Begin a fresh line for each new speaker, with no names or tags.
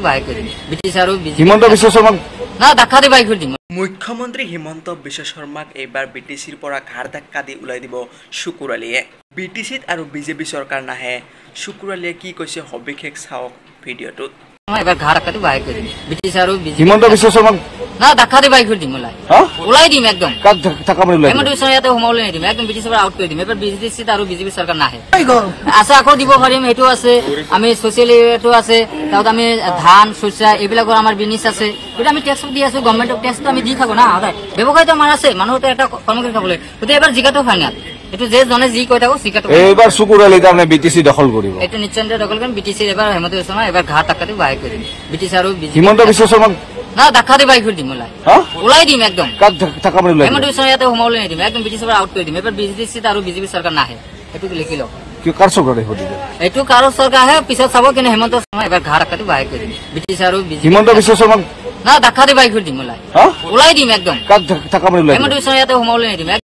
বাহিৰ কৰি দিম ব্ৰিটিছ আৰু
হিমন্ত বিশ্ব শৰ্মাক
না ধাক্কা দি বাহিৰ কৰি দিম।
মুখ্যমন্ত্ৰী হিমন্ত বিশ্ব শৰ্মাক এইবাৰ বি টি চিৰ পৰা ঘাৰ ধাক্কা দি ওলাই দিব শুকুৰ আলীয়ে। বি টি চিত আৰু বিজেপি চৰকাৰ নাহে। শুকুৰ আলীয়ে কি কৈছে সবিশেষ চাওক ভিডিঅ'টোত।
এবাৰ ঘাৰ ধাক্কা দি বাহিৰ কৰি দিম ব্ৰিটিছ আৰু
হিমন্ত বিশ্ব শৰ্মাক
না ধাক্কা দি বাহিৰ কৰি দিম। ওলাই দিম একদম।
কাক ধাক্কা মাৰি ওলাই?
হিমন্ত বিশ্ব ইয়াতে সোমাবলৈ নিদিম, একদম ব্ৰিটিছৰ পৰা আউট কৰি দিম। এবাৰ বিজেপিত আৰু বিজেপি চৰকাৰ নাহে। আছে আকৌ দিব পাৰিম, সেইটো আছে। আমি ছচিয়েল এইটো আছে, তাত আমি ধান শস্য এইবিলাকৰ আমাৰ বিজনেছ আছে। গতিকে আমি টেক্স দি আছো, গভৰ্ণমেণ্টক টেক্সটো আমি দি থাকো না সদায়। ব্যৱসায়টো আমাৰ আছে, মানুহতো এটা কৰ্ম কৰি খাবলৈ। গতিকে এবাৰ জিকাটো ফাইনেল, এইটো যে জনে যি কৈ থাকো জিকাটো।
এইবাৰ শুকুৰ আলী তাৰমানে বি টি চি দখল কৰিব।
এইটো নিশ্চয় দখল কৰিম। বি টি চি এবাৰ হিমন্ত বিশ্ব শৰ্মা এবাৰ ঘাট ধাক্কা দি বাহিৰ কৰি দিম ব্ৰিটিছ আৰু
হিমন্ত বিশ্ব শৰ্মাক
না ধাক্কা দি বাহিৰ কৰি দিম। ওলাই দিম একদম।
কাক ধাক্কা মাৰি ওলাই?
হিমন্ত বিশ্ব ইয়াতে সোমাবলৈ নিদিম, একদম ব্ৰিটিছৰ পৰা আউট কৰি দিম। এবাৰ বিজেপিত আৰু বিজেপি চৰকাৰ নাহে, সেইটো লিখি লওক।
কাৰ চৰকাৰ আহিব?
এইটো কাৰো চৰকাৰ আহে পিছত চাব, কিন্তু হিমন্ত শৰ্মা এবাৰ ঘাৰ ধাক্কা দি বাহিৰ কৰি দিম ব্ৰিটিছ আৰু
হিমন্ত বিশ্ব শৰ্মাক
না ধাক্কা দি বাহিৰ কৰি দিম। ওলাই দিম একদম।
কাক ধাক্কা মাৰি ওলাই?
হিমন্ত বিশ্ব ইয়াতে সোমাবলৈ নিদিম।